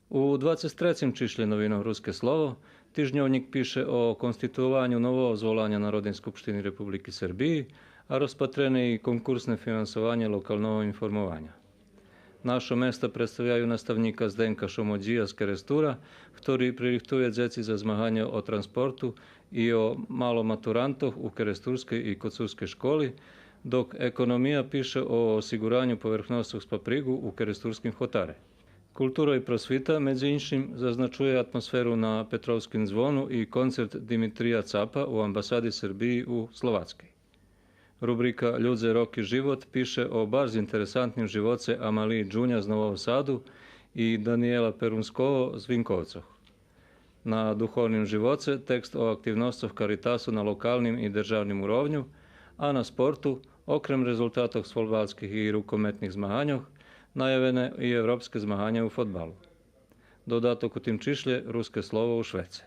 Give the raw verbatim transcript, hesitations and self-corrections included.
У двацец трецим чишлє новинох Руске слово тижньовнїк пише о конституованю нового зволаня Народней скупштини Републики Сербиї, а розпатрене и конкурсне финансованє локалного информованя. Нашо места представяю наставнїка Зденка Шомодзия з Керестура, хтори пририхтує дзеци за змаганє о транспорту и о маломатурантох у керестурскей и коцурскей школи, док Економия пише о осиґураню поверхносцох з паприґу у керестурским хотаре. Култура и просвита, медзи иншим, зазначує атмосферу на Петровским дзвону и концерт Димитрия Цапа у амбасади Сербиї у Словацкей. Рубрика Людзе, роки, живот пише о барз интересантним живоце Амалиї Джуня з Нового Саду и Даниела Перунского з Винковцох. На духовним живоце текст о активносцох Каритасу на локалним и державним уровню, а на спорту, окрем резултатох з фолбалских и рукометних змаганьох, наявене и европске змаганє у фодбалу. Додаток у тим чишлє Руске слово у швеце.